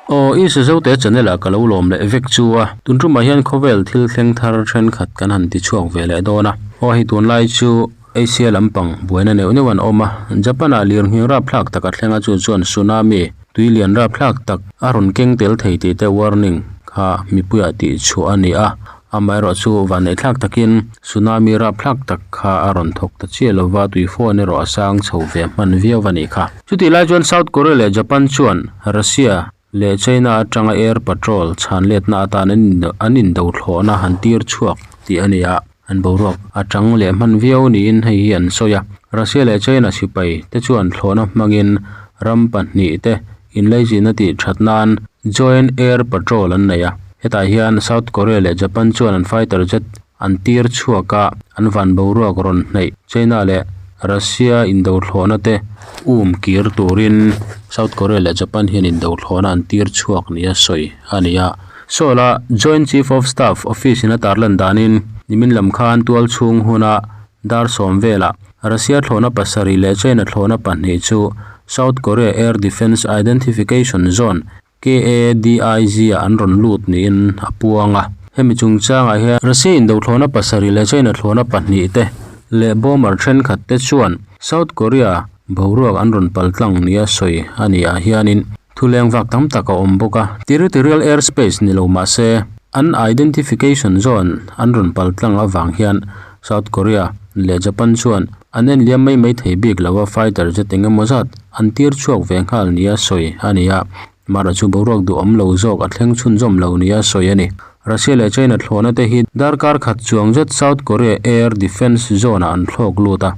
Aw i Sazote channel ah ka lo lawm leh vek chu a, tun tumah hian khawvel thil thleng thar thenkhat kan han ti chhuak ve leh dawn a. Aw hei tunlai chu Asia lampang buaina neuh neuh an awm a, Japan ah lirnghing rapthlak tak a thleng a chu chuan tsunami tui lian rapthlak tak a rawn keng tel thei tih te warning kha mipuiah tih chhuah a ni a. Amaherawh chu vanneihthlak takin tsunami rapthlak tak kha a rawn thawk ta chiah lova, tui phone erawh a sang chho ve hman viau a nih kha. Chutih lai chuan South Korea leh Japan chuan Russia leh China atanga air patrol chhan letna atan an indo thlawhna han tir chhuak tih a ni a, an boruak a tang leh hman viau niin hei hi an sawi a. Russia leh China sipai te chuan thlawhna hmangin ram pahnih te inlaizihna tih that nan joint air patrol an nei a. Hetah hian South Korea leh Japan chuan an fighter jet an tir chhuak a, an van boruak rawn hnaih China leh Russia indo thlawhna te um kir turin South Korea leh Japan hian indo thlawhna an tir chhuak nia sawi a ni a. Seoul a Joint Chief of Staff office in a tarlan danin nimin lam khan tual chhung huna dar sawm velah Russia thlawhna pasarih leh China thlawhna pahnih chu South Korea Air Defence Identification Zone KADIZ ah an rawn lut niin a puang a. Hemi chungchangah hian Russia indothlawhna pasarih leh China thlawhna pahnih te leh bomber thenkhat te chuan South Korea boruak an rawn pal tlang nia sawi a ni ah hianin thu leng vak tam tak a awm bawk a. Territorial airspace ni lo mah se an identification zone an rawn pal tlang avang hian South Korea leh Japan chuan an en liam mai mai thei bik lo a, fighter jet eng emaw zat an tir chhuak ve nghal nia sawi a ni a, Mara chu boruak duhawm lo zawk a thleng chhunzawm lo nia sawi a ni. Russia leh China thlawhna te hi darkar khat chuang zet South Korea air defence zone ah an thlawk lut a,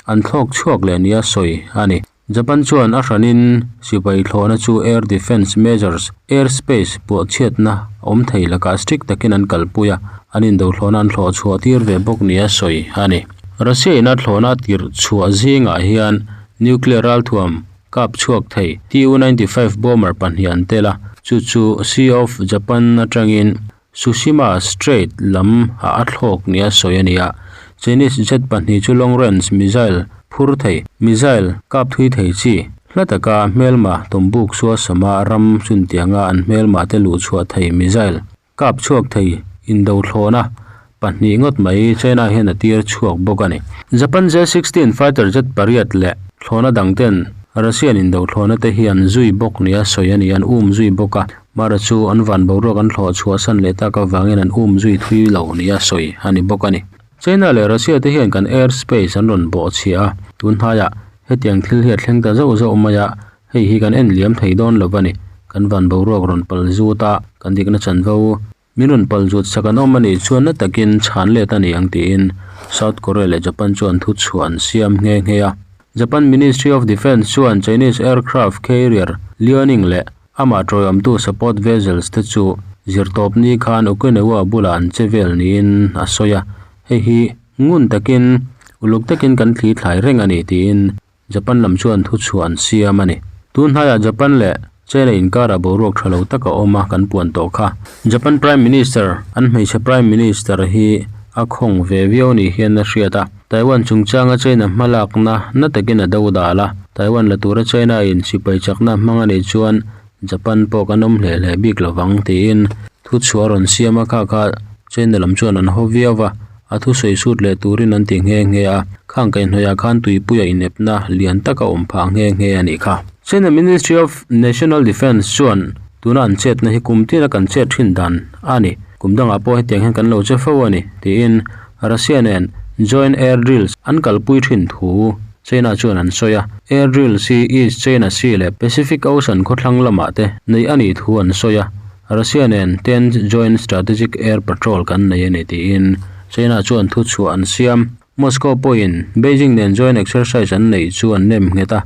an thlawk chhuak leh nia sawi a ni. Japan chuan a hranin sipai thlawhna chu air defence measures, air space puahchhiatna awm thei lakah strict takin an kalpui a, an indo thlawhna an thlawh chhuah tir ve bawk nia sawi a ni. Russia in a thlawhna tirh chhuah zingah hian nuclear ralthuam kap chhuak thei Tu-95 bomber pahnih an tel a, chu chu Sea of Japan atangin Tsushima Strait lam ah a thlawk nia sawi a ni a. Chinese jet pahnih chu long range missile phur thei, missile kap thui thei chi, hla taka hmelma tawmbuk suasama ram chuntianga an hmelma te luh chhuah thei missile kap chhuak thei indo thlawhna pahnih ngawt mai China hian a tir chhuak bawk a ni. Japan J-16 fighter jet pariat leh thlawhna dang ten Russian indo thlawhna te hi an zui bawk nia sawi a ni, an um zui bawk a. Mara chu an van boruak an thlawh chhuah san leh tak avangin an um zui thui lo nia sawi a ni bawk a ni. China leh Russia te hian kan air space an rawn bawh chhiah a, tun hnaiah hetiang thil hi a thleng ta zauh zauh mai a, Hei hi kan en liam thei dawn lo a ni. Kan van boruak rawn pal zut a, kan dikna chanvo min rawn pal zut sak an awm a nih chuan na takin chhan let a ni ang tiin South Korea leh Japan chuan thu chhuah an siam nghe nghe a. Japan Ministry of Defence chuan Chinese aircraft carrier Liaoning leh amah tawiawmtu support vessels te chu zirtawpni khan Okinawa bulah an che vel niin a sawi a, hei hi ngun takin uluk takin kan thli thlai reng a ni tiin Japan lam chuan thu chhuah an siam a ni. Tun hnaiah Japan leh China inkarah boruak tha lo tak a awm a kan puan tawh kha. Japan Prime Minister, an hmeichhe Prime Minister hi a khawng ve viau ni hian a hriat a. Taiwan chungchanga China hmalakna na takin a do dal a. Taiwan la tura China in sipai chakna hmang a nih chuan Japan pawh kan awm hle hle bik lovang tiin thu chhuah a rawn siam a, kha kha China lam chuan an haw viau va, a thusawi sut leh turin an ti nghe nghe a, khang kaihhnawihah khan tuipuia inepna lian tak a awm phah nghe nghe a nih kha. China Ministry of National Defence chuan tuna an chetna hi kum tina kan chet thin dan a ni, kum dangah pawh hetiang hian kan lo che fo a ni, tiin Russia nen joint air drills an kalpui thin thu China chuan an sawi a, air drills hi East China Sea leh Pacific Ocean khawthlang lamah te neih a nih thu an sawi a, Russia nen Tenth Joint Strategic Air Patrol kan nei a ni tiin China chuan thu chhuah an siam. Moscow pawhin Beijing nen joint exercise an neih chu an nem nghet a,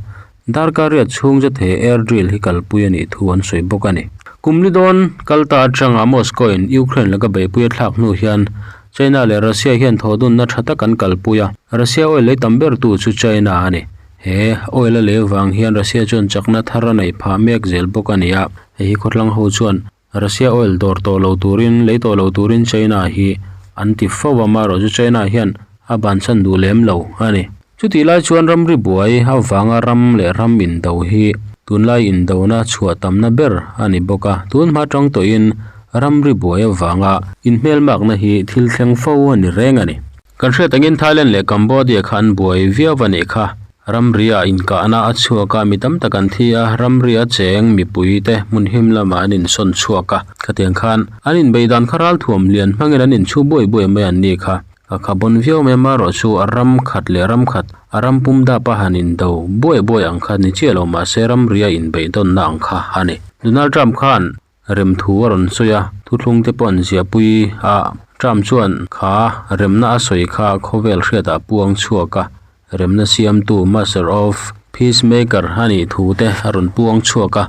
darkar riat chhung zet he air drill hi kalpui a nih thu an sawi bawk a ni. Kum li dawn kal ta atanga Moscow in Ukraine laka beihpui a thlak hnu hian China leh Russia hian thawhdunna tha tak an kalpui a, Russia oil lei tam ber tu chu China a ni. He oil a lei vang hian Russia chuan chakna thar a neih phah mek zel bawk a ni a, hei hi khawthlang ho chuan Russia oil dawr tawh lo turin, lei tawh lo turin China hi an ti fo a, amaherawh chu China hian a bansan duh lem lo a ni. Chutih lai chuan ramri buai avanga ram leh ram indo hi. Tunlai indona chhuah tamna ber a ni bawk a, tun hma tang tawhin ramri buai avanga inhmelmakna hi thil thleng fo a ni reng a ni. Kan hriat angin Thailand leh Cambodia kha an buai viau a nih kha. Ramria inkahna a chhuak a, mi tam tak an thi a, ramria cheng mipui te hmun him lamah an insawn chhuak a. Khatiang khan an inbeih dan kha ralthuam lian hmangin an inchhu buai buai mai an nih kha. Ka kha bawn viau mai amaherawh chu a ram khat leh ram khat a ram pum dap a han indo buai buai ang kha ni chiah lo mahse ramria inbeihdawnna ang kha a ni. Donald Trump khan Remthu a rawn sawi a, thuthlung te pawh an ziahpui a, Trump chuan kha remna a sawi kha khawvel hriatah puang chhuak a, remna siamtu Master of Peacemaker a nih thu te a rawn puang chhuak a,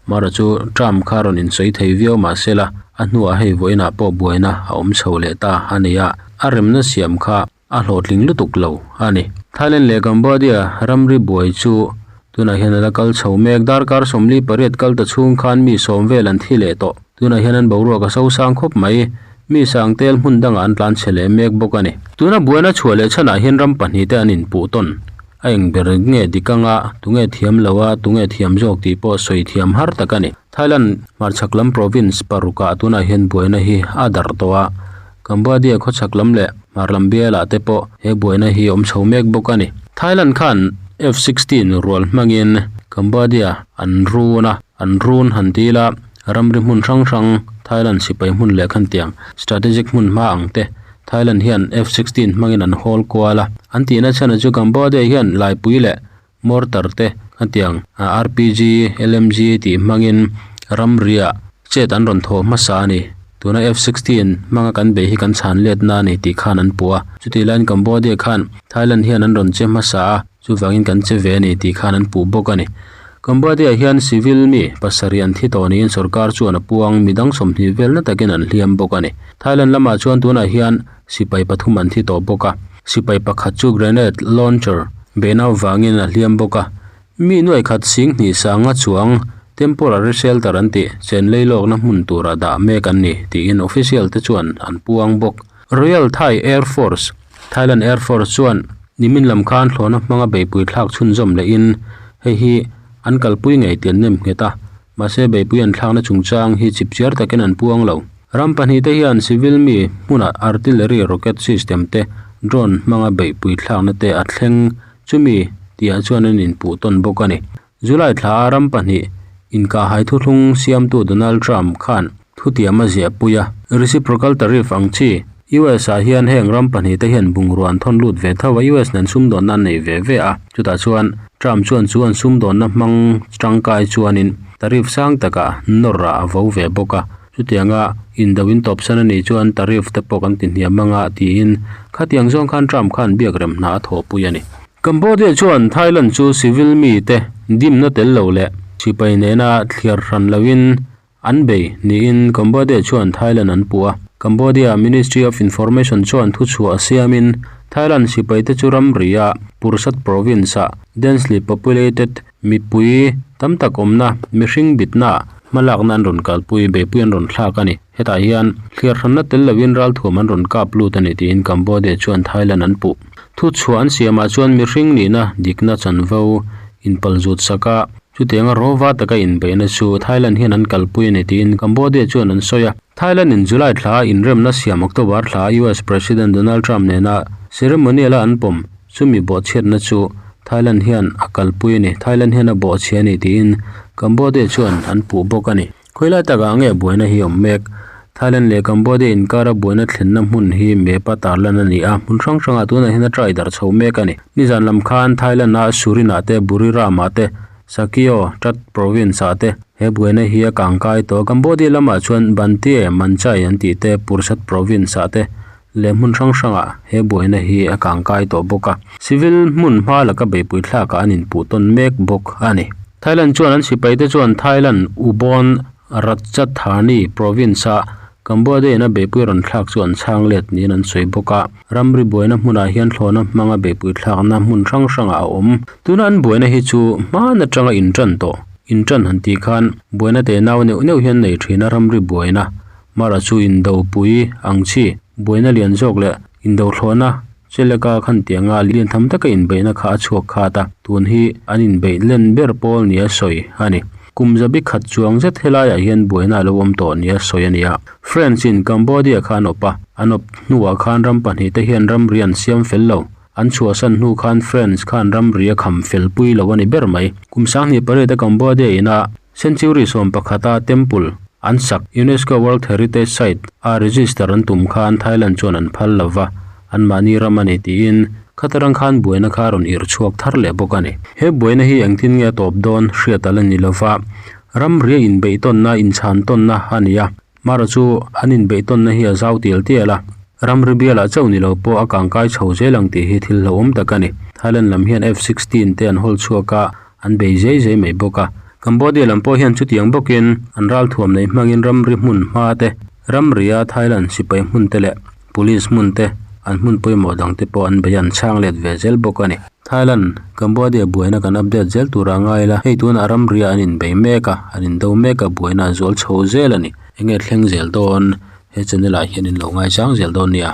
mara chu Trump kha rawn insawi thei viau mahsela a hnuah hei vawiinah pawh buaina a awm chho leh ta a ni a, a remna siam kha A hlawhtling lutuk lo a ni. Thailand leh Cambodia ramri buai chu tunah hian a la kal chho mek. Darkar 48 kal ta chhung khan mi sawm vel an thi leh tawh. Tunah hian an boruak a sosang khawp mai. Mi sang tel hmun dangah an tlan chhe leh mek bawk a ni. Tuna buaina chhuah leh chhanah hian ram pahnih te an inpuh tawn. A eng ber nge dik anga tunge thiam lo a, tunge thiam zawk tih pawh sawi thiam har tak a ni. Thailand hmarchhak lam province parukah tunah hian buaina hi a darh tawh a. Cambodia khawchhak lam leh hmar lam bialah te pawh he buaina hi awm chho mek bawk a ni. Thailand khan F 16 rual hmangin Cambodia an run a, an run han ti ila ramri hmun hrang hrang Thailand sipai hmun leh khan tiang strategic hmun hma ang te Thailand hian F 16 hmangin an hawl kual a. An tihna chhan chu Cambodia hian laipui leh Mortar te khatiang RPG, LMG tih hmangin ramriah chet an rawn thawh hmasa a ni. Tuna F 16 hmanga kan bei hi kan chhan letna a ni tih khan an puh a. Chutih laiin Cambodia khan Thailand hian an rawn che hmasa a, chuvangin kan che ve a ni tih khan an puh bawk a ni. Cambodia hian civil mi pasarih an thi tawh niin sorkar chuan a puang, midang 20 vel na takin an hliam bawk a ni. Thailand lamah chuan tunah hian Sipai pathum an thi tawh bawk a, sipai pakhat chu grenade launcher behna avangin a hliam bawk a. Mi nuai khat sing hnih sanga chuang temporary shelter an tih chen leilawkna hmun tura dah mek an ni tiin official te chuan an puang bawk. Royal Thai Air Force, Thailand Air Force chuan nimin lam khan thlawhna hmanga beihpui thlak chhunzawm lehin hei hi an kalpui ngei tih an nem nghet a, mahse beihpui an thlakna chungchang hi chipchiar takin an puang lo. Ram pahnihte hian civil mi hmunah artillery rocket system te, drone hmanga beihpui thlakna te a thleng chumi tihah chuan an inpuh tawn bawk a ni. July thla ram pahnih inkahhai thuthlung siamtu Donald Trump khan thutiam a ziahpui a, reciprocal tariff ang chi US ah hian heng ram pahnihte hian bungrua an thawn lut ve tho a, US nen sumdawnna an nei ve ve a, chutah chuan Trump chuan chu an sumdawnna hmang tangkai chuanin tariff sang takah nawr ah a vo ve bawk a. Chutianga indo in tawpsan a nih chuan tariff te pawh kan ti hniam anga tiin khatiang zawng khan Trump khan biak rem hna a thawhpui a ni. Cambodia chuan Thailand chu civil mite dimna tel lo leh sipai nena thliar hran loin an bei niin Cambodia chuan Thailand an puh a. Cambodia Ministry of Information chuan thuchhuah siamin Thailand sipaite chu ramria Pursat province-ah densely populated Mipui tam tak awmna, mihring bitna hmalakna an rawn kalpui, beihpui an rawn thlak a ni. Hetah hian thliar hranna tel loin ralthuam an rawn kap lut a ni tiin Cambodia chuan Thailand an puh. Thuchhuah an siamah chuan mihring nihna dikna chanvo inpalzut sak a, chutianga rawva taka inbeihna chu Thailand hian an kalpui a ni tiin Cambodia chuan an sawi a. Thailand in July thla inremna siam October thla US President Donald Trump nena ceremonial a an pawm Chumi bawhchhiatna chu Thailand hian a kalpui a ni, Thailand hian a bawhchhia a ni tiin Cambodia chuan an puh bawk a ni. Khawilai takah nge buaina hi awm mek? Thailand leh Cambodia inkara buaina thlenna hmun hi map a tarlan a ni a, hmun hrang hrangah tunah hian a try darh chho mek a ni. Nizan lam khan Thailand-a Surin-ah te, Buriram-ah te, Sakyo, Tat province-ah te he buaina hi a kangkai tawh. Cambodia lamah chuan Banteay, Manchai an tih te, Pursat province-ah te leh hmun hrang hrangah he buaina hi a kangkai tawh bawk a, civil hmun hma laka beihpui thlakah an inpuh tawn mek bawk a ni. Thailand chuan an sipaite chuan Thailand Ubon Ratchathani province-a Cambodia ina beihpui rawn thlak chu an chhang let niin an sawi bawk a, ramri buaina hmunah hian thlawhna hmanga beihpui thlakna hmun hrang hrangah a awm. Tuna an buaina hi chu hmaan atanga intan tawh, intan han tih khan buaina tenau neuh neuh hian nei thin a ramri buaina Mara chu indopui ang chi, buaina lian zawk leh indothlawhna Chelek a khan tianga lian tham taka inbeihna kha a chhuak khat a tun hi an inbeih len ber pawl ni a sawi a ni kum zabi khat chuang zet helaiah hian buaina alo awm tawh ni a sawi a ni a France in Cambodia kha an awp a an awp hnuah khan ram pahnih te hian ramri an siam fel lo an chhuahsan hnu khan France khan ramri a kham fel pui lo a ni ber mai kum sanghnih pariat a Cambodia in a century sawmpakhat a temple an sak UNESCO world heritage site a register an tum khan Thailand chuan an phal lova an mahni ram ani tiin khatarang khan buaina kha a rawn irh chhuak thar leh bawk a ni he buaina hi engtin nge a tawp dawn hriat ala ni lova ramri a inbeih tawnna inchhan tawnna a ni a marawh chu an inbeih tawnna hi a zau tial tial a ramri bialah chauh ni lo pawh a kangkai chho zel ang tih hi thil hlauhawm tak a ni Thailand lam hian f sixteen te an hawl chhuak a an bei zai zai mai bawk a Cambodia lam pawh hian chutiang bawkin an ral thuam nei hmangin ramri hmun hma te ramri a Thailand sipai hmun te leh police hmun te an hmun pawimawh dang te pawh an bei an chhang let ve zel bawk a ni. Thailand Cambodia buaina kan update zel tura ngai la hei tunah ramri ah an inbei mek a an indo mek a buaina a zual chho zel a ni enge thleng zel dawn he channel ah hian in lo ngaichang zel dawn nia.